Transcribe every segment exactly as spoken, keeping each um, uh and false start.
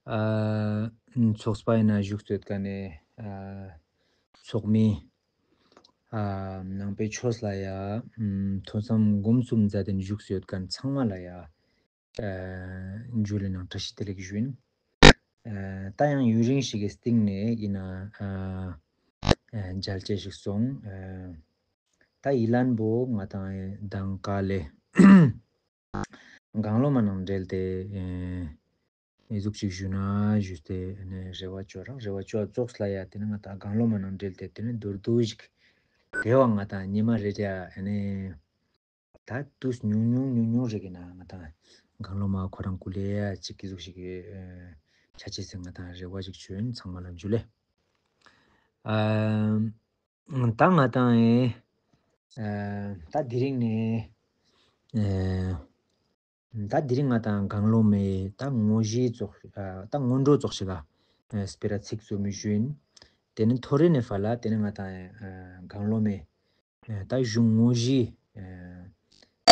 ཨ་ཚོགས་པ་ཡིན་ན་བཞུགས་ཡོད་མཁན་ནི་ཨ་ཚོགས་མི་ཨ་ནང་པའི་ཆོས་ལ་ཡ་ཨམ་ཐོས་བསམ་སྒོམ་གསུམ་མཛད་དེ་བཞུགས་ཡོད་མཁན་ཚང་མ་ལ་ཡ་ཨ་འཇུ་ལེ་ནང་བཀྲ་ཤིས་བདེ་ལེགས་ཞུ་ཡིན། ཨ་ད་ཡང་ཡུན་རིང་ཞིག་གི་སྟིང་ནེ་ཡིན་ན་ཨ་ཨ་མཇལ་ཆ་ཞིག་སོང་། ཨ་ད་ཡི་ལན་པོ་ང་དང་དང་ཀ་ལེ་གང་བློ་མ་ནང་འབྲེལ་ཏེ་ཨེ་ཨེ་ཟུག་ཅིག་ཞུ་ན་ཞུས་ཏེ་ཨེ་ནེ་རེ་བ་ཅོ་རང་རེ་བ་ཅོ་ཙོགས་ལ་ཡ་དེ་ནེ་ང་དང་གང་བློ་མ་ནང་འབྲེལ་ཏེ་དེ་ནེ་མདོར་བསྡུས་ཤིག་དེ་བ་ང་དང་ཉི་མ་རེ་རེ་ཨེ་ནེ་ད་དུས་ཉུང་ཉུང་ཉུང་ཉུང་རེ་གི་ན་ང་དང་གང་བློ་མ་ཁོ་རང་ཀུ་ལེ་ཡ་ཅིག་གི་ཟུག་ཞིག་ཨེ་ཆ་ཅེས་སེ་ང་དང་རེ་བ་ཅིག་ཅོ་ཡིན། ཚང་མ་ལ་འཇུ་ལེ། ཨ་ད་ང་དང་ཨེ་ཨ་ད་དེ་རིང་ནེ་ཨེ་ད་དེ་རིང་ང་དང་གང་བློ་མའི་ད་དངོས་གཞི་ཙོགས་ཨ་ད་སྔོན་འགྲོ་ཙོགས་ཤིག་ག་ཨེ་སྤེ་ར་ཚིག་རྩོམ་མི་ཞུ་ཡིན། དེ་ནེ་ཐོ་རེ་ནེ་ཕར་ལ་དེ་ནེ་ང་དང་ཨེ་གང་བློ་མའི་ཨེ་ད་གཞུང་དངོས་གཞི་ཨེ་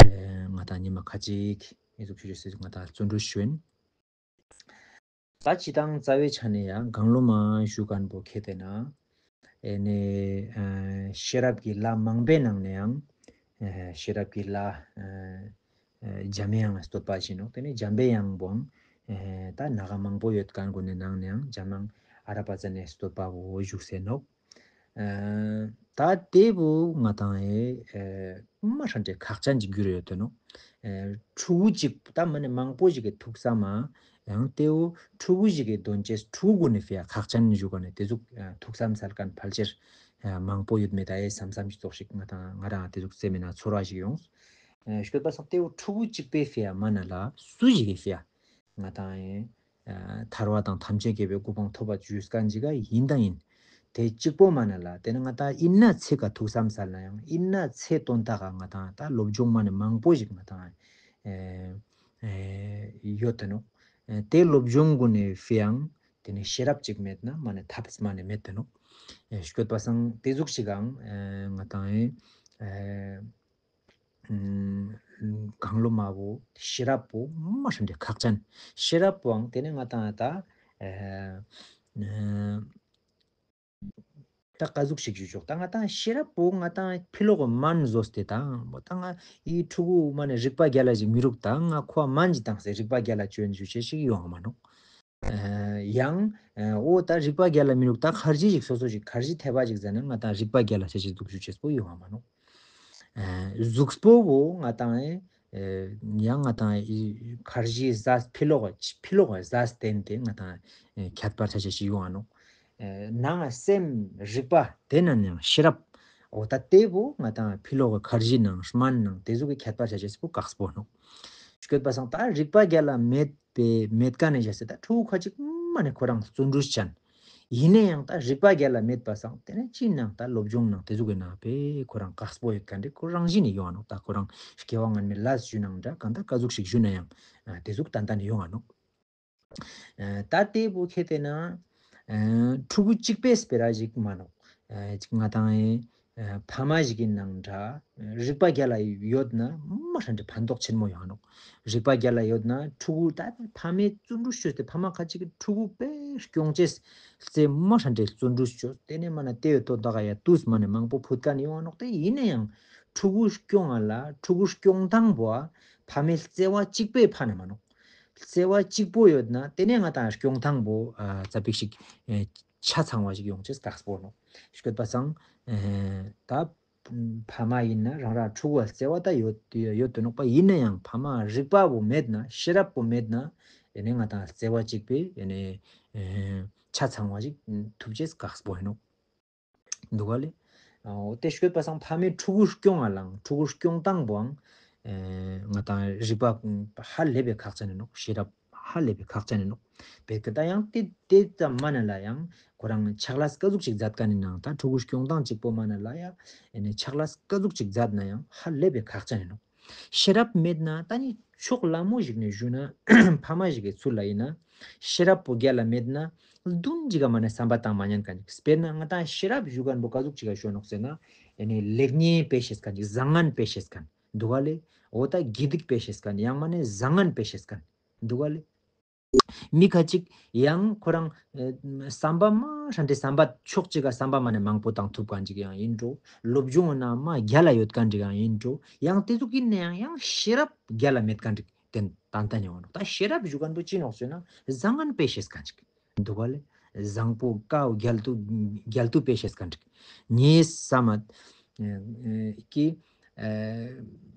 ཨེ་ང་དང་ཉི་མ་ཁ་ཅིག་ཨེ་ཟུག་ཞུ་ཞུ་སེ་ང་དང་བརྩོན་འགྲུས་ཞུ་ཡིན། ད་སྤྱིར་བཏང་རྩ་བའི་ཆ་ནེ་ཡང་གང་བློ་མ་ཞུ་མཁན་པོ་ཁེ་ཏེ་ན་ཨེ་ནེ་ཨ་ཤེས་རབ་ཀྱི་ལྷ་མང་པོའི་ནང་ནེ་ཡང་ཨེ་ཤེས་རབ་ཀྱི་ལྷ་ཨེ་ཨེ་འཇམ་དབྱངས་བསྟོད་པ་ཞིག་ནོག། དེ་ནེ་འཇམ་པའི་དབྱངས་པོའང་ཨེ་ད་ནང་མང་པོ་ཡོད་མཁན་གུན་ནི་ནང་ནེ་ཡང་འཇམ་དབྱངས་ཨ་ར་པ་ཙ་ནེ་བསྟོད་པ་བོ་བཞུགས་སེ་ནོག། ཨ་ད་དེ་བོ་ང་དང་ཨེ་ཨེ་མ་ཧྲན་ཏེ་ཁག་ཅན་གྱི་རྒྱུ་རེ་ཡོད་དེ་ནོག། ཨེ་ཕྲུ་གུ་ཅིག་ད་མ་ནེ་མང་པོ་ཞིག་གི་ཐུགས་བསམ་མ་ཡང་དེ་བོ་ཕྲུ་གུ་ཞིག་གི་དོན་ཅེས་ཕྲུ་གུ་ནེ་ཕི་ཡ་ཁག་ཅན་ཞུ་ག་ནེ་དེ་ཟུག་ཨ་ཐུགས་བསམ་སལ་མཁན་ཕལ་ཆེར་ཨ་མང་པོ་ཡོད་མེད་ད་ཨེ་བསམ་བསམ་ཞིག་ཙོགས་ཤིག་ང་དང་ང་རང་དེ་ཟུག་སེམས་མེད་ན་ཚོར་བ་ཞིག་ཡོང་། ཨེ་སྐྱོད་པ་སང་དེ་བོ་ཕྲུ་གུ་ཅིག་པའི་ཕི་ཡ་མ་ན་ལ་སུ་ཞིག་གི་ཕི་ཡ་ང་དང་ཨེ་ཨ་ཐར་པ་དང་ཐམས་ཅད་མཁྱེན་པའི་གོ་འཕང་ཐོབ་པ་ཞུས་མཁན་ཅིག་ག་ཡིན་དང་ཡིན། དེ་གཅིག་པོ་མ་ན་ལ་དེ་ནེ་ང་དང་ཡིན་ན་ཚེ་ག་ཐུགས་བསམ་སལ་ན་ཡང་ཡིན་ན་ཚེ་དོན་དག་ག་ང་དང་ད་སློབ་སྦྱོང་མ་ནེ་མང་པོ་ཞིག་ང་དང་ཨེ་ཨེ་ཡོད་དེ་ནོག། ཨེ་དེ་སློབ་སྦྱོང་གུན་ནི་ཕི་ཡ་དེ་ནེ་ཤེས་རབ་ཅིག་མེད་ན་མ་ནེ་ཐབས་མ་ནེ་མེད་དེ་ནོག། ཨེ་སྐྱོད་པ་སང་དེ་ཟུག་ཞིག་གང་ཨེ་ང་དང་ཨེ་ཨེ་ཨམ་གང་བློ་མ་བོ་ཤེས་རབ་པོ་མ་ཧྲན་ཏེ་ཁག་ཅན། ཤེས་རབ་པོའང་དེ་ནེ་ང་དང་ད་ཨེ་ཨེ་ད་ཀ་ཟུག་ཞིག་ཞུ་ཆོག། ད་ང་དང་ཤེས་རབ་པོ་ང་དང་ཕི་ལོག་གི་སྨན་ཟོས་ཏེ་ད་ད་ང་འི་ཕྲུ་གུ་མ་ནེ་རིག་པ་རྒྱལ་ལ་ཞིག་མི་རུག། ད་ང་ཁོ་སྨན་ཞིག་བཏང་སྟེ་རིག་པ་རྒྱལ་ལ་ཅོ་ཡིན་ཞུ་ཅེས་ཞིག་ཡོང་ང་མ་ནོག། ཨ་ཡང་ཨ་འོ་ད་རིག་པ་རྒྱལ་ལ་མི་རུག། ད་ཁར་ཇི་ཞིག་སོ་སོ་ཞིག་ཁར་ཇི་ཐེབས་པ་ཞིག་ཟེར་ན་ང་དང་རིག་པ་རྒྱལ་ལ་ཅེས་ཞིག་འདུག་ཞུ་ཅེས་པོ་ཡོང་ང་མ་ནོག། ཨ་གཟུགས་པོ་བོ་ང་དང་ཨེ་ཡང་ང་དང་ཨེ་ཁར་ཇི་ཟས་ཕི་ལོག་ཕི་ལོག་ཟས་བསྟེན་ཏེ་ང་དང་ཨེ་ཁྱད་པར་ཆ་ཅེས་ཞིག་ཡོང་ང་ནོག། ཨེ་ནང་སེམས་རིག་པ་དེ་ན་ནང་ཤེས་རབ་འོ་ད་དེ་བོ་ང་དང་ཕི་ལོག་ཁར་ཇི་ནང་སྨན་ནང་དེ་ཟུག་གི་ཁྱད་པར་ཆ་ཅེས་པོ་དཀགས་པོ་ནོག། སྐྱོད་པ་སང་ད་རིག་པ་རྒྱལ་ལ་མེད་པའི་མེད་མཁན་ནི་བཞག་སྟེ་ད་ཕྲུ་གུ་ཁ་ཅིག་མ་ནེ་ཁོ་རང་བརྩོན་འགྲུས་ཅན། ཡིན་ན་ཡང་ད་རིག་པ་རྒྱལ་ལ་མེད་པ་སང་དེ་ནེ་ཅི་ནང་ད་སློབ་སྦྱོང་ནང་དེ་ཟུག་གི་ནང་པའི་ཁོ་རང་དཀགས་པོ་ཡོད་མཁན་འདི་ཁོ་རང་བཞིན་ནི་ཡོང་ང་ནོག། ད་ཁོ་རང་སྐྱེ་བ་སྔན་མའི་ལས་ཞུ་ནའང་འདྲ་གང་ད་ཀ་ཟུག་ཞིག་ཞུ་ན་ཡང་ཨ་དེ་ཟུག་ཏན་ཏན་ཡོང་ང་ནོག། ཨ་ད་དེ་བོ་ཁེ་ཏེ་ན་ཨ་ཕྲུ་གུ་གཅིག་པའི་སྤེ་ར་ཞིག་མ་ནོག། ཨ་ཅིག་ང་དང་ཨེ་ཨ་ཕ་མ་ཞིག་ཡིན་ནའང་འདྲ། རིག་པ་རྒྱལ་ལ་ཡོད་ན་མ་ཧྲན་ཏེ་ཕན་ཐོགས་ཆེན་མོ་ཡོང་ང་ནོག། རིག་པ་རྒྱལ་ལ་ཡོད་ན་ཕྲུ་གུ་ད་ཕ་མའི་བརྩོན་འགྲུས་ཅོས་ཏེ་ཕ་མ་ཁ་ཅིག་གི་ཕྲུ་གུ་དཔེ་སྐྱོང་ཅེས་སི་མ་ཧྲན་ཏེ་བརྩོན་འགྲུས་ཅོས་ཏེ་ནེ་མ་ན་དེ་ཡོད་དོ་ད་ག་ཡ་དུས་མ་ནེ་མང་པོ་ཕུད་མཁན་ཡོང་ང་ནོག། དེ་ཡིན་ན་ཡང་ཕྲུ་གུ་སྐྱོང་ང་ལ་ཕྲུ་གུ་སྐྱོང་སྟངས་པོ་ཨ་ཕ་མའི་བརྩེ་བ་གཅིག་པའི་ཕན་མ་ནོག། བརྩེ་བ་གཅིག་པོ་ཡོད་ན་དེ་ནེ་ང་དང་སྐྱོང་སྟངས་པོ་ཨ་ཙ་པིག་ཞིག་ཨེ་ཆ་ཚང་བ་ཞིག་ཡོང་ཅེས་དཀགས་པོ་ནོག། སྐྱོད་པ་སང་ཨེ་ད་ཕ་མ་ཡིན་ན་རང་རང་ཕྲུ་གུ་ལ་བརྩེ་བ་ད་ཡོད་ཡོད་དེ་ནོག་པ། ཡིན་ན་ཡང་ཕ་མ་རིག་པ་བོ་མེད་ན་ཤེས་རབ་པོ་མེད་ན་ཨེ་ནེ་ང་དང་བརྩེ་བ་གཅིག་པའི་ཨེ་ནེ་ཨེ་ཆ་ཚང་བ་ཞིག་ཐུབ་ཅེས་དཀགས་པོ་ཡིན་ནོག། འདུག་ག་ལེ། འོ་དེ་སྐྱོད་པ་སང་ཕ་མའི་ཕྲུ་གུ་སྐྱོང་ང་ལའང་ཕྲུ་གུ་སྐྱོང་སྟངས་པོའང་ཨེ་ང་དང་རིག་པ་ཧ་ལས་པའི་ཁག་ཅན་ཡིན་ནོག། ཤེས་རབ་ཧ་ལས་པའི་ཁག་ཅན་ཡིན་ནོག། བེད་ཀ་ད་ཡང་དེ་དེ་ཙམ་མ་ན་ལ་ཡང་ཁོ་རང་ཕྱག་ལས་ཀ་ཟུག་ཅིག་མཛད་མཁན་ཡིན་ནའང་ད་ཕྲུ་གུ་སྐྱོང་སྟངས་གཅིག་པོ་མ་ན་ལ་ཡ་ཨེ་ནེ་ཕྱག་ལས་ཀ་ཟུག་ཅིག་མཛད་ན་ཡང་ཧ་ལས་པའི་ཁག་ཅན་ཡིན་ནོག། ཤེས་རབ་མེད་ན་ད་ནི་ཕྱོགས་ལ་མོ་ཞིག་ནེ་ཞུ་ན་ཕ་མ་ཞིག་གི་ཚུལ་ལ་ཡིན་ན་ཤེས་རབ་པོ་རྒྱལ་ལ་མེད་ན་བདུན་ཅིག་ག་མ་ནེ་བསམ་པ་བཏང་མ་ཉན་མཁན་ཅིག། དཔེར་ན་ང་དང་ཤེས་རབ་ཞུ་མཁན་པོ་ཀ་ཟུག་ཅིག་ག་ཞུ་ནོག་ཟེར་ན་ཨེ་ནེ་ལེགས་ཉེས་དཔེ་ཤེས་མཁན་ཅིག། བཟང་ངན་དཔེ་ཤེས་མཁན་འདུག་ག་ལེ། འོ་ད་དགེ་སྡིག་དཔེ་ཤེས་མཁན་ཡང་མ་ནེ་བཟང་ངན་དཔེ་ཤེས་མཁན་འདུག་ག་ལེ། མི་ཁ་ཅིག་ཡང་ཁོ་རང་ཨེ་བསམ་པ་མ་ཧྲན་ཏེ་བསམ་པ་ཕྱོགས་གཅིག་ག་བསམ་པ་མ་ནེ་མང་པོ་བཏང་ཐུབ་མཁན་ཅིག་ཡང་ཡིན་འགྲོ། སློབ་སྦྱོང་ན་མ་རྒྱལ་ལ་ཡོད་མཁན་ཅིག་ཡང་ཡིན་འགྲོ། ཡང་དེ་ཟུག་ཡིན་ན་ཡང་ཡང་ཤེས་རབ་རྒྱལ་ལ་མེད་མཁན་ཅིག་དེ་ཏན་ཏན་ཡོང་ནོག། ད་ཤེས་རབ་ཞུ་མཁན་པོ་ཅི་ནོག་ཟེར་ན་བཟང་ངན་དཔེ་ཤེས་མཁན་ཅིག་འདུག་ག་ལེ། བཟང་པོ་ཀའོ་རྒྱལ་དུ་རྒྱལ་དུ་དཔེ་ཤེས་མཁན་ཅིག་ངས་བསམ་མ་ཨེ་ཨེ་ཀི་ཨེ་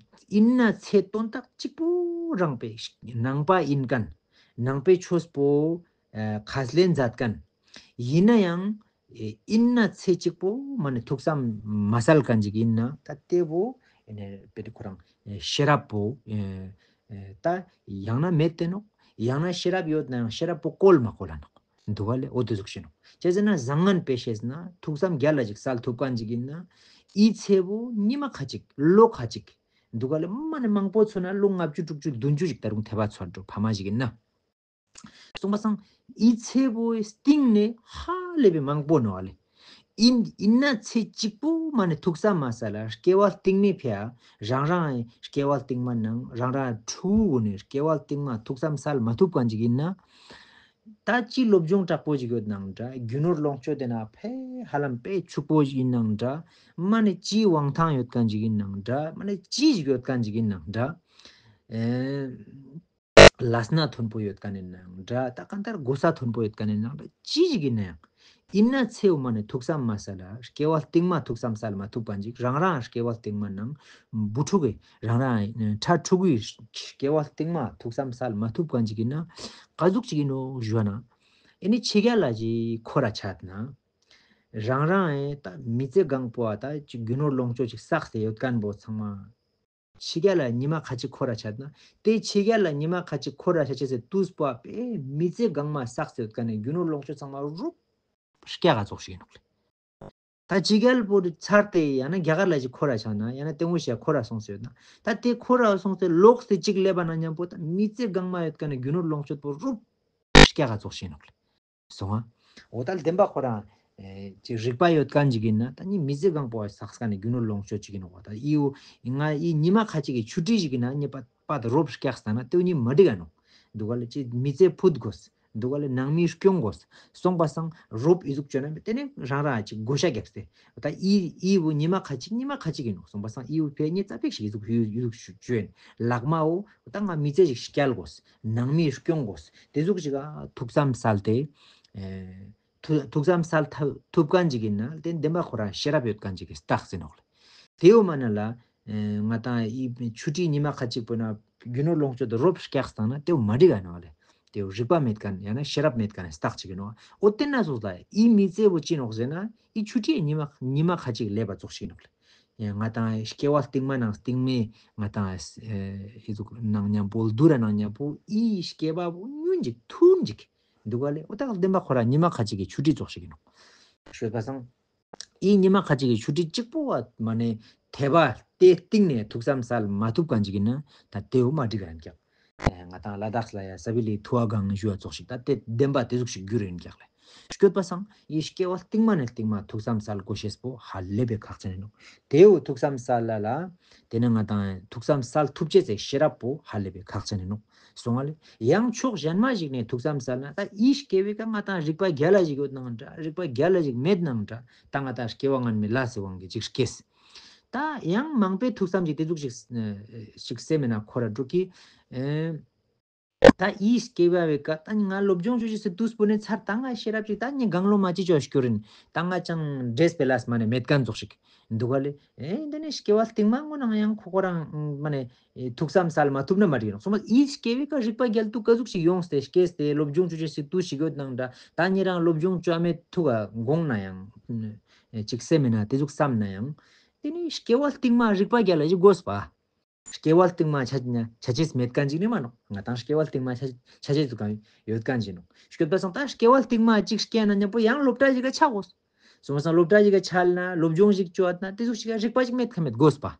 ཡིན་ན་ཚེ་དོན་དག་གཅིག་པོ་རང་པའི་ནང་པ་ཡིན་མཁན། ནང་པའི་ཆོས་པོ་ཨེ་ཁས་ལེན་མཛད་མཁན། ཡིན་ན་ཡང་ཨེ་ཡིན་ན་ཚེ་གཅིག་པོ་མ་ནེ་ཐུགས་བསམ་མ་གསལ་མཁན་ཅིག་ཡིན་ན་ད་དེ་བོ་ཨེ་ནེ་དཔེ་དེ་ཁོ་རང་ཨེ་ཤེས་རབ་པོ་ཨེ་ཨེ་ད་ཡང་ན་མེད་དེ་ནོག། ཡང་ན་ཤེས་རབ་ཡོད་ན་ཡང་ཤེས་རབ་པོ་བཀོལ་མ་བཀོལ་ལ་ནོག། འདུག་ག་ལེ། འོ་དེ་ཟུག་ཤེས་ནོག། ཅི་ཟེར་ན་བཟང་ངན་དཔེ་ཤེས་ན་ཐུགས་བསམ་རྒྱལ་ལ་ཅིག་གསལ་ཐུབ་མཁན་ཅིག་ཡིན་ན་འི་ཚེ་བོ་ཉི་མ་ཁ་ཅིག་ལོ་ཁ་ཅིག་འདུག་ག་ལེ། མ་ནེ་མང་པོ་ཚོ་ན་ལོ་ལྔ་བཅུ་དྲུག་ཅུ་བདུན་ཅུ་ཅིག་ད་རུང་ཐེབས་པ་ཚོ་འགྲོ་ཕ་མ་ཞིག་ཡིན་ན། གསུངས་པ་སང་འི་ཚེ་བོའི་སྟེང་ནེ་ཧ་ལས་པའི་མང་པོ་ནོག་ལེ། ཡིན་ཡིན་ན་ཚེ་གཅིག་པོ་མ་ནེ་ཐུགས་བསམ་མ་གསལ་ལ་སྐྱེ་བ་སྟིང་མའི་ཕི་ཡ་རང་རང་སྐྱེ་བ་སྟིང་མ་ནང་རང་རང་ཕྲུ་གུ་ནེ་སྐྱེ་བ་སྟིང་མ་ཐུགས་བསམ་གསལ་མ་ཐུབ་མཁན་ཅིག་ཡིན་ན། ད་ཅི་སློབ་སྦྱོང་དྲག་པོ་ཅིག་ཡོད་ནང་འདྲ། རྒྱུ་ནོར་ལོངས་སྤྱོད་དེ་ན་ཕེ་ཧ་ལམ་ཕེ་ཕྱུག་པོ་ཅིག་ཡིན་ནང་འདྲ། མ་ནེ་ཅི་དབང་ཐང་ཡོད་མཁན་ཅིག་ཡིན་ནང་འདྲ། མ་ནེ་ཅི་ཞིག་ཡོད་མཁན་ཅིག་ཡིན་ནང་འདྲ། ཨེ། ལས་སྣ་མཐོན་པོ་ཡོད་མཁན་ཡིན་ནང་འདྲ། ད་གང་ལྟར་གོ་ས་མཐོན་པོ་ཡོད་མཁན་ཡིན་ནང་འདྲ། ཅི་ཞིག་ཡིན་ན་ཡང་། ཡིན་ན་ཚེའུ་མ་ནེ་ཐུགས་བསམ་མ་གསལ་ལ་སྐྱེ་བ་སྟིང་མ་ཐུགས་བསམ་གསལ་མ་ཐུབ་མཁན་ཅིག་རང་རང་སྐྱེ་བ་སྟིང་མ་ནང་བུ་ཕྲུག་གི་རང་རང་ཕྲུ་གུའི་སྐྱེ་བ་སྟིང་མ་ཐུགས་བསམ་གསལ་མ་ཐུབ་མཁན་ཅིག་ཡིན་ན་ག་ཟུག་ཅིག་ཡིན་ནོག་ཞུ་བ་ན། ཨེ་ནི་ཕྱི་རྒྱལ་ལ་ཅིག་འཁོར་ར་ཆ་ན། རང་རང་ཨེ་ད་མི་ཚེ་གང་པོ་ཨ་ད་ཅིག་རྒྱུ་ནོར་ལོངས་སྤྱོད་ཅིག་བསགས་ཏེ་ཡོད་མཁན་པོ་ཚང་མ། ཕྱི་རྒྱལ་ལ་ཉི་མ་ཁ་ཅིག་འཁོར་ར་ཆ་ན། དེ་ཕྱི་རྒྱལ་ལ་ཉི་མ་ཁ་ཅིག་འཁོར་ར་ཆ་ཅེས་སི་དུས་པོ་ཨ་པེ་མི་ཚེ་གང་མ་བསགས་ཏེ་ཡོད་མཁན་ནི་རྒྱུ་ནོར་ལོངས་སྤྱོད་ཚང་མ་རུབ་སྐྱག་ག་ཙོགས་ཤིག་ཡིན་ནོག་ལེ། ད་ཕྱི་རྒྱལ་པོ་ཚར་ཏེ་ཡང་ན་རྒྱ་གར་ལ་ཅིག་འཁོར་ར་ཆ་ན་ཡང་ན་ཏེ་ངོ་ཤེས་འཁོར་ར་སོང་སྟེ་ཡོད་ན། ད་དེ་འཁོར་ར་སོང་སྟེ་ལོག་སྟེ་ཅིག་སླེབས་པ་ན་མཉམ་པོ་ད་མི་ཚེ་གང་མ་ཡོད་མཁན་ནི་རྒྱུ་ནོར་ལོངས་སྤྱོད་པོ་རུབ་སྐྱག་ག་ཙོགས་ཤིག་ཡིན་ནོག་ལེ། སོང་ང་། འོ་ད་བདེན་པ་ཁོ་རང་ཨེ་ཅིག་རིག་པ་ཡོད་མཁན་ཅིག་ཡིན་ན་ད་ནི་མི་ཚེ་གང་པོ་བསགས་མཁན་ནི་རྒྱུ་ནོར་ལོངས་སྤྱོད་ཅིག་ཡིན་ནོག་པ། ད་ཨི་བོ་ང་ཨི་ཉི་མ་ཁ་ཅིག་གི་ཆུ་ཊི་ཞིག་ཡིན་ན་ནི་པ་པ་ད་རོབ་སྐྱག་སྟེ་ན་ཏེ་བོ་ནི་མ་འགྲིག་ག་ནོག། འདུག་ག་ལེ། ཅི་མི་ཚེ་ཕུད་དགོས། འདུག་ག་ལེ། ནང་མི་སྐྱོང་དགོས། སོང་པ་སང་རོབ་ཨི་ཟུག་བཅོས་ན་ཏེ་ནི་རང་རང་ཅིག་བགོ་བཤའ་རྒྱབ་སྟེ། ད་ཨི་ཨི་བོ་ཉི་མ་ཁ་ཅིག་ཉི་མ་ཁ་ཅིག་ཡིན་ནོག། སོང་པ་སང་ཨི་བོ་ཕི་ཡ་ཉི་ཙ་པིག་ཞིག་ཨི་ཟུག་ཨི་ཟུག་བཅོས་ཡིན། ལག་མ་བོ་ད་ང་མི་ཚེ་ཞིག་སྐྱལ་དགོས། ནང་མི་སྐྱོང་དགོས། ཏེ་ཟུག་ཅིག་ག་ཐུགས་བསམ་གསལ་ཏེ། ཨེ་ཐུ་ཐུགས་བསམ་གསལ་ཐུབ་ཐུབ་མཁན་ཅིག་ཡིན་ན་ཏེ་བདེན་པ་ཁོ་རང་ཤེས་རབ་ཡོད་མཁན་ཅིག་གི་རྟགས་ཡིན་ནོག་ལེ། ཏེ་བོ་མ་ན་ལ་ཨེ་ང་དང་ཨི་ཆུ་ཊི་ཉི་མ་ཁ་ཅིག་པོ་ན་རྒྱུ་ནོར་ལོངས་སྤྱོད་དེ་རོབ་སྐྱག་སྟེ་ན་ཏེ་བོ་མ་འགྲིག་ག་ནོག་ལེ། ཏེ་བོ་རིག་པ་མེད་མཁན་ཡང་ན་ཤེས་རབ་མེད་མཁན་རྟགས་ཅིག་ཡིན་ནོག། འོ་ཏེ་ན་སོགས་ལ་ཨི་མི་ཚེ་བོ་ཅི་ནོག་ཟེར་ན་ཨི་ཆུ་ཊི་ཉི་མ་ཉི་མ་ཁ་ཅིག་སླེབས་པ་ཙོགས་ཤིག་ཡིན་ནོག་ལེ། ཡང་ང་དང་སྐྱེ་བ་སྟིང་མ་ནང་སྟིང་མའི་ང་དང་ཨེ་ཨི་ཟུག་ནང་མཉམ་པོ་བསྡུར་ར་ནང་མཉམ་པོ་ཨི་སྐྱེ་བ་བོ་ཉུང་ཅིག་ཐུང་ཅིག་འདུག་ག་ལེ། འོ་ད་བདེན་པ་ཁོ་རང་ཉི་མ་ཁ་ཅིག་གི་ཆུ་ཊི་ཙོགས་ཤིག་ཡིན་ནོག། ཤོད་པ་སང་ཨི་ཉི་མ་ཁ་ཅིག་གི་ཆུ་ཊི་གཅིག་པོ་བ་མ་ནེ་ཐེབས་པ་ཏེ་སྟིང་ནེ་ཐུགས་བསམ་གསལ་མ་ཐུབ་མཁན་ཅིག་ཡིན་ན་ད་ཏེ་བོ་མ་འགྲིག་ག་ཡིན་ཀྱག། ཨེ་ང་དང་ལ་དྭགས་ལ་ཡ་ས་བི་ལི་ཐུ་བ་གང་ཞུ་བ་ཙོགས་ཤིག་ད་ཏེ་བདེན་པ་ཏེ་ཟུག་ཤིག་གྱུར་ཡིན་ཀྱག་ལེ། སྐྱོད་པ་སང་ཨི་སྐྱེ་བ་སྟིང་མ་ནེ་སྟིང་མ་ཐུགས་བསམ་གསལ་དགོས་ཤེས་པོ་ཧ་ལས་པའི་ཁག་ཅན་ཡིན་ནོག། ཏེ་བོ་ཐུགས་བསམ་གསལ་ལ་ལ་ཏེ་ནེ་ང་དང་ཐུགས་བསམ་གསལ་ཐུབ་ཅེས་སི་ཤེས་རབ་པོ་ཧ་ལས་པའི་ཁག་ཅན་ཡིན་ནོག། སོང་ང་ལེ། ཡང་ཕྱོགས་གཞན་མ་ཞིག་ནེ་ཐུགས་བསམ་གསལ་ན་ད་ཨི་སྐྱེ་བའི་ཀ་ང་དང་རིག་པ་རྒྱལ་ལ་ཞིག་ཡོད་ནང་འདྲ། རིག་པ་རྒྱལ་ལ་ཞིག་མེད་ནང་འདྲ། ད་ང་དང་སྐྱེ་བ་སྔན་མའི་ལས་སི་དབང་གིས་ཅིག་སྐྱེས། ད་ཡང་མང་པོའི་ཐུགས་བསམ་ཅིག་ཏེ་ཟུག་ཅིག་ཨེ་ཅིག་སེམས་ན་འཁོར་ར་འགྲོ་གི། ཨེ་ད་ཨི་སྐྱེ་བ་བའི་ཀ་ད་ང་སློབ་སྦྱོང་ཅོ་ཅེས་སི་དུས་པོ་ནེ་ཚར། ད་ང་ཤེས་རབ་ཅིག་ད་ངའི་གང་བློ་མ་ཅི་ཅོ་སྐྱོར་ཡིན། ད་ང་ཅང་འདྲེས་པའི་ལས་མ་ནེ་མེད་མཁན་ཙོགས་ཤིག་འདུག་ག་ལེ། ཨེ་འདི་ནི་སྐྱེ་བ་སྟིང་མ་ངོ་ནང་ཡང་ཁོ་ཁོ་རང་མ་ནེ་ཨེ་ཐུགས་བསམ་གསལ་མ་ཐུབ་ན་མ་འགྲིག་ནོག། སོང་པ་ཨི་སྐྱེ་བའི་ཀ་རིག་པ་རྒྱལ་དུ་ཀ་ཟུག་ཞིག་ཡོངས་ཏེ་སྐྱེས་ཏེ་སློབ་སྦྱོང་ཅོ་ཅེས་སི་དུས་ཤིག་ཡོད་ནང་འདྲ། ད་ཉེ་རང་སློབ་སྦྱོང་ཅོ་མེད་ཐུག་ག་དགོངས་ན་ཡང་ཨེ་ཅིག་སེམས་ན་ཏེ་ཟུག་བསམ་ན་ཡང་། ཏེ་ནི་སྐྱེ་བ་སྟིང་མ་རིག་པ་རྒྱལ་ལ་ཞིག་དགོས་པ། སྐྱེ་བ་སྟིང་མ་ཆ་ཆ་ཆ་ཅེས་མེད་མཁན་ཅིག་ནི་མ་ནོག། ང་དང་སྐྱེ་བ་སྟིང་མ་ཆ་ཆ་ཅེས་ཟུག་གང་ཡོད་མཁན་ཅིག་ནོག། སྐྱོད་པ་སང་ད་སྐྱེ་བ་སྟིང་མ་ཅིག་སྐྱེ་ན་མཉམ་པོ་ཡང་སློབ་གྲྭ་ཞིག་ག་ཆ་དགོས། སོང་པ་སང་སློབ་གྲྭ་ཞིག་ག་ཆ་ན་སློབ་སྦྱོང་ཞིག་ཅོ་ན་ཏེ་ཟུག་ཞིག་ག་རིག་པ་ཞིག་མེད་མཁན་མེད་དགོས་པ།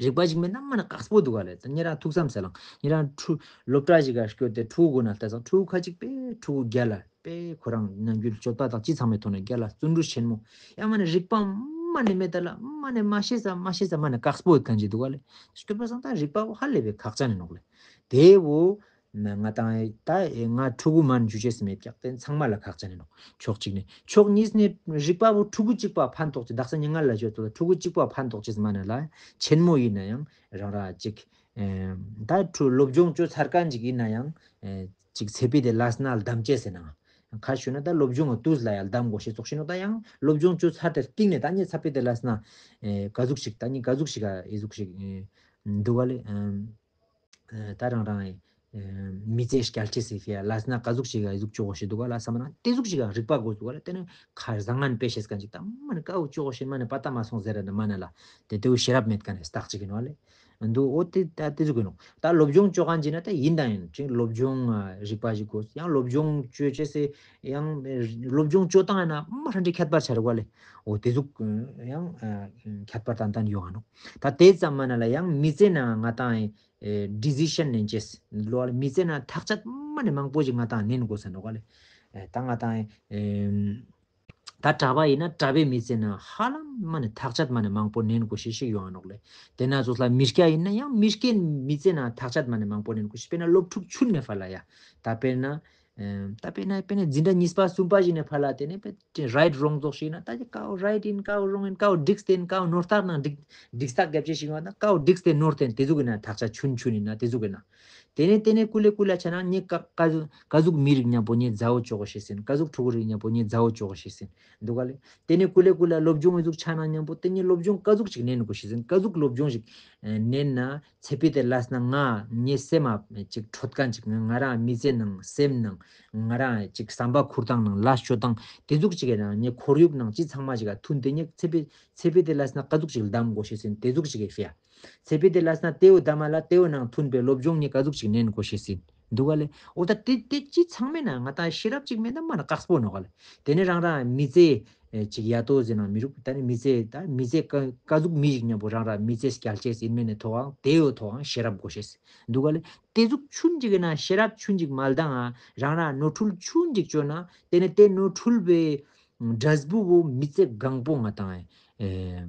རིག་པ་ཞིག་མེད་ན་མ་ནེ་དཀགས་པོ་འདུག་ག་ལེ། ད་ཉེ་རང་ཐུགས་བསམ་གསལ་ལང་ཉེ་རང་ཕྲུ་སློབ་གྲྭ་ཞིག་ག་སྐྱོད་དེ་ཕྲུ་གུ་ན་ལྟ་སང་ཕྲུ་གུ་ཁ་ཅིག་པེ་ཕྲུ་གུ་རྒྱལ་ལ། པེ་ཁོ་རང་ནམ་རྒྱུན་སྤྱོད་པ་དང་ཅི་ཚང་མའི་ཐོག་ནེ་རྒྱལ་ལ་བརྩོན་འགྲུས་ཆེན་མོ། ཡང་མ་ནེ་རིག་པ་མ་ནེ་མེད་ད་ལ་མ་ནེ་མ་ཤེས་ས་མ་ཤེས་ས་མ་ནེ་དཀགས་པོ་ཡོད་མཁན་ཅིག་འདུག་ག་ལེ། སྐྱོད་པ་སང་ད་རིག་པ་བོ་ཧ་ལས་པའི་ཁག་ཅན་ཡིན་ནོག་ལེ། ཏེ་བོ་ ང་ཏང་ད་ང་ཕྲུ་གུ་མན་ཞུ་ཅེས་མེད་ཀྱག། དེ་ཚང་མ་ལ་ཁག་ཅན་ཨིན་ནོག། ཕྱོགས་གཅིག་ནེ། ཕྱོགས་གཉིས་ནེ་རིག་པ་བོ་ཕྲུ་གུ་གཅིག་པ་ཕན་ཐོགས་ཅེས། དག་ས་ཉིན་ང་ལ་ཞུ་ཏོ་ཕྲུ་གུ་གཅིག་པ་ཕན་ཐོགས་ཅེས་མན་ན་ལ་ཆེན་མོ་ཨིན་ན་ཡང་རང་ར་ཅིག་ཨེ་ད་ཕྲུ་སློབ་སྦྱོང་ཅོ་ཚར་ཁན་ཅིག་ཨིན་ན་ཡང་ཨེ་ཅིག་ཚེ་ཕི་ཏེ་ལས་ན་ལྡམ་ཅེས་ཟེར་ན། ཁ་ཞུ་ན་ད་སློབ་སྦྱོང་ང་ཏུས་ལ་ཡང་ལྡམ་གོ་ཤེས་ཙོགས་ཤིག་ནོག། ད་ཡང་སློབ་སྦྱོང་ཅོ་ཚར་ཏེ་སྟིང་ནེ་ད་ནི་ཚེ་ཕི་ཏེ་ལས་ན་ཨེ་ཀ་ཟུག་ཞིག་ད་ནི་ཀ་ཟུག་ཞིག་ག་ཨེ་ཟུག་ཞིག་ཨེ་འདུག་ག་ལེ། ཨེ་ད་རང་རང་ཨེ་མི་ཚེ་སྐྱལ་ཅེས་སི་ཕི་ཡ་ལས་ན་ཀ་ཟུག་ཞིག་ག་ཨེ་ཟུག་ཅོ་གོ་ཤེས་འདུག་ག་ལེ། སམ་ན་ཏེ་ཟུག་ཞིག་ག་རིག་པ་གོ་འདུག་ག་ལེ། ཏེ་ནེ་ཁ་བཟང་ངན་དཔེ་ཤེས་ཁན་ཅིག་ད་མ་ནེ་ཀ་བོ་ཅོ་གོ་ཤེས་མ་ནེ་པ་ཏ་མ་སོང་ཟེར་ར་ན་མ་ནེ་ལ་ཏེ་ཏེ་བོ་ཤེས་རབ་མེད་ཁན་ནི་རྟགས་ཅིག་ཨིན་ནོག་ལེ། འདུག། འོ་ཏེ་ད་ཏེ་ཟུག་ཨིན་ནོག། ད་སློབ་སྦྱོང་ཅོ་ཁན་ཅིག་ན་ད་ཨིན་ད་ཨིན་ཅིག་སློབ་སྦྱོང་ཨ་རིག་པ་ཞིག་དགོས། ཡང་སློབ་སྦྱོང་ཅོ་ཅེས་སི་ཡང་སློབ་སྦྱོང་ཅོ་སྟངས་ཡང་ན་མ་ཧྲན་ཏེ་ཁྱད་པར་ཆ་རུག་ག་ལེ། འོ་ཏེ་ཟུག་ཡང་ཨ་ཁྱད་པར་ཏན་ཏན་ཡོང་ང་ནོག། ད་ཏེ་ཙམ་མན་ན་ལ་ཡང་མི་ཚེ་ནང་ང་ཏང་ཨེ་ཌི་སི་ཤན་ལེན་ཅེས་ལོ་ལ་མི་ཚེ་ནང་ཐག་ཆད་མ་ནེ་མང་པོ་ཞིག་ང་ཏང་ལེན་དགོས་ས་ནོག་ག་ལེ། ཨེ་ད་ང་ཏང་ཨེ་ད་གྲྭ་པ་ཨིན་ན་གྲྭ་པའི་མི་ཚེ་ནང་ཧ་ལམ་མ་ནེ་ཐག་ཆད་མ་ནེ་མང་པོ་ལེན་དགོས་ཤེས་ཤིག་ཡོང་ང་ནོག་ལེ། ཏེ་ན་ཙོགས་ལ་མི་སྐྱ་ཨིན་ན་ཡང་མི་སྐྱའི་མི་ཚེ་ནང་ཐག་ཆད་མ་ནེ་མང་པོ་ལེན་དགོས་ཤེས། དཔེར་ན་སློབ་ཕྲུག་ཆུན་ནེ་ཕར་ལ་ཡ། ད་དཔེར་ན་ཨེ་ད་དཔེར་ན་དཔེར་ན་འཛིན་གྲྭ་གཉིས་པ་གསུམ་པ་ཞིག་ནེ་ཕར་ལ་ཏེ་ནེ་དཔེ་རའིཊ་རོང་ཙོགས་ཤིག་ན་ད་ཀ་བོ་རའིཊ་ཨིན་ཀ་བོ་རོང་ཨིན་ཀ་བོ་འགྲིག་སྟེ་ཨིན་ཀ་བོ་ནོར་ཐག་ནང་འགྲིག་འགྲིག་སྟག་རྒྱབ་ཅེས་ཤིག་ཡོང་ན་ཀ་བོ་འགྲིག་སྟེ་ནོར་ཏེ་ཨིན་ཏེ་ཟུག་ཨིན་ན་ཐག་ཆད་ཆུན་ཆུན་ཨིན་ན་ཏེ་ཟུག་ཨིན་ན། ཏེ་ནེ་ཏེ་ནེ་ཀུ་ལེ་ཀུ་ལེ་ཆ་ན་ངའི་ཀ་ཀ་ཟུག་ཀ་ཟུག་མི་རིགས་ཉམ་པོ་ངའི་མཛའ་བོ་ཅོ་གོ་ཤེས་ཨིན། ཀ་ཟུག་ཕྲུ་གུ་རིགས་ཉམ་པོ་ངའི་མཛའ་བོ་ཅོ་གོ་ཤེས་ཨིན། འདུག་ག་ལེ། ཏེ་ནེ་ཀུ་ལེ་ཀུ་ལེ་སློབ་སྦྱོང་ཨི་ཟུག་ཆ་ན་ཉམ་པོ་ཏེ་ནེ་སློབ་སྦྱོང་ཀ་ཟུག་ཅིག་ལེན་གོ་ཤེས་ཨིན། ཀ་ཟུག་སློབ་སྦྱོང་ཞིག་ཨེ་ལེན་ན་ཚེ་ཕི་ཏེ་ལས་ན་ང་ངའི་སེམས་མ་ཅིག་འཕྲོད་ཁན་ཅིག་ང་རང་མི་ཚེ་ནང་སེམས་ནང་ང་རང་ཅིག་བསམ་པ་ཁུར་སྟངས་ནང་ལས་ཅོ་སྟངས་ཏེ་ཟུག་ཅིག་གི་ནང་ངའི་ཁོར་ཡུག་ནང་ཅི་ཚང་མ་ཞིག་ག་མཐུན་ཏེ་ངའི་ཚེ་ཕི་ཚེ་ཕི་ཏེ་ལས་ན་ཀ་ཟུག་ཅིག་ལྡམ་གོ་ཤེས་ཨིན་ཏེ་ཟུག་ཅིག་གི་ཕི་ཡ། ཚེ་ཕི་ཏེ་ལས་ན་ཏེ་བོ་ལྡམ་མ་ལ་ཏེ་བོ་ནང་མཐུན་པའི་སློབ་སྦྱོང་ངའི་ཀ་ཟུག་ཅིག་ལེན་གོ་ཤེས་ཨིན། འདུག་ག་ལེ། འོ་ད་ཏེ་ཏེ་ཅི་ཚང་མའི་ནང་ང་ཏང་ཤེས་རབ་ཅིག་མེད་ན་མ་ན་དཀགས་པོ་ནོག་ག་ལེ། ཏེ་ནེ་རང་རང་མི་ཚེ་ཨེ་ཅིག་ཡ་ཏོ་ཟེར་ན་མི་རུག། ཏེ་ནེ་མི་ཚེ་ད་མི་ཚེ་ཀ་ཀ་ཟུག་མི་ཞིག་ཉམ་པོ་རང་རང་མི་ཚེ་སྐྱལ་ཅེས་ཨིན་མེད་ནི་ཐོག་ཨང་ཏེ་བོ་ཐོག་ཨང་ཤེས་རབ་གོ་ཤེས། འདུག་ག་ལེ། ཏེ་ཟུག་ཆུན་ཅིག་ཨིན་ན་ཤེས་རབ་ཆུན་ཅིག་མ་ལྡང་ཨ་རང་རང་ནོར་འཁྲུལ་ཆུན་ཅིག་ཅོ་ན་ཏེ་ནེ་ཏེ་ནོར་འཁྲུལ་བའི་འབྲས་བུ་བོ་མི་ཚེ་གང་པོ་ང་ཏང་ཨེ་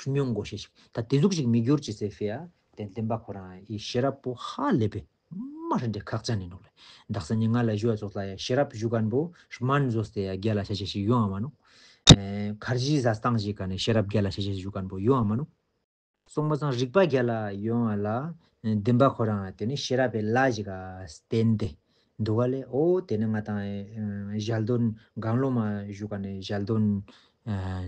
མྱོང་གོ་ཤེས་ཤིག། ད་ཏེ་ཟུག་ཞིག་མི་འགྱུར་ཅེས་སི་ཕི་ཡ་ཏེ་བདེན་པ་ཁོ་རང་ཨི་ཤེས་རབ་པོ་ཧ་ལས་པའི་མ་རེ་འདྲ་ཁག་ཅན་ཨིན་ནོག་ལེ། དག་ས་ནི་ང་ལ་ཞུ་བ་ཙོགས་ལ་ཡ་ཤེས་རབ་ཞུ་ཁན་པོ་སྨན་ཟོས་ཏེ་ཡ་རྒྱལ་ལ་ཆ་ཆ་ཞིག་ཡོང་ང་མ་ནོག། ཨེ་ཁར་ཇི་ཟ་སྟངས་ཤིག་ག་ནེ་ཤེས་རབ་རྒྱལ་ལ་ཆ་ཆ་ཞིག་ཞུ་ཁན་པོ་ཡོང་ང་མ་ནོག། སོང་པ་སང་རིག་པ་རྒྱལ་ལ་ཡོང་ང་ལ་བདེན་པ་ཁོ་རང་ཏེ་ནི་ཤེས་རབ་པའི་ལ་ཞིག་ག་བརྟེན་ཏེ་འདུག་ག་ལེ། འོ་ཏེ་ནི་ང་ཏང་ཨེ་ཞལ་འདོན་གང་བློ་མ་ཞུ་ག་ནེ་ཞལ་འདོན་ཨ་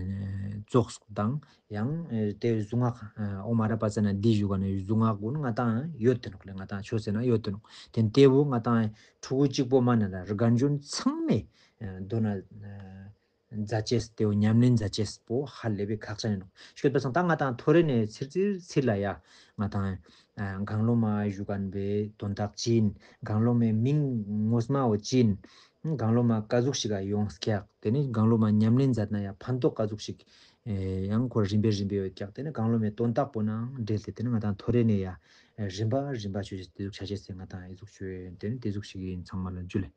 ཙོགས་དང་ཡང་ཨེ་ཏེ་གཟུངས་སྔགས་ཨ་ཨོཾ་ཨ་ར་པ་ཙ་ན་དྷཱིཿ་ཞུ་ག་ནེ་གཟུངས་སྔགས་གུན་ང་ཏང་ཡོད་དེ་ནོག་ལེ། ང་ཏང་ཆོས་ཟེར་ན་ཡོད་དེ་ནོག། ཏེ་ཏེ་བོ་ང་ཏང་ཕྲུ་གུ་གཅིག་པོ་མ་ན་ལ་རྒན་གཞོན་ཚང་མས་ཨ་དོ་ན་ཨ་མཛད་ཅེས་ཏེ་བོ་ཉམས་ལེན་མཛད་ཅེས་པོ་ཧ་ལས་པའི་ཁག་ཅན་ཨིན་ནོག། ཤོད་པ་སང་ད་ང་ཏང་ཐོ་རེ་ནེ་ཚིར་ཚིར་ཚིར་ལ་ཡ་ང་ཏང་ཨ་གང་བློ་མ་ཞུ་ཁན་པོའི་དོན་དག་ཅི་ཨིན། གང་བློ་མའི་མིང་ངོ་མ་བོ་ཅི་ཨིན། གང་བློ་མ་ཀ་ཟུག་ཞིག་ག་ཡོངས་ཀྱག། ཏེ་ནེ་གང་བློ་མ་ཉམས་ལེན་མཛད་ན་ཡ་ཕན་ཐོགས་ཀ་ཟུག་ཞིག་ཨེ་ཡང་ཁོ་རིམ་པས་རིམ་པས་ཡོད་ཀྱག། ཏེ་ནེ་གང་བློ་མའི་དོན་དག་པོ་ནང་འབྲེལ་ཏེ་ཏེ་ནེ་ང་ཏང་ཐོ་རེ་ནེ་ཡ་ཨེ་རིམ་པ་རིམ་པ་ཆོས་ཅིག་ཏེ་ཟུག་ཆ་ཅེས་སེ་ང་ཏང་ཨེ་ཟུག་ཆོས་ཏེ་ནེ་ཏེ་ཟུག་ཞིག་ཨིན། ཚང་མ་ལ་འཇུ་ལེ།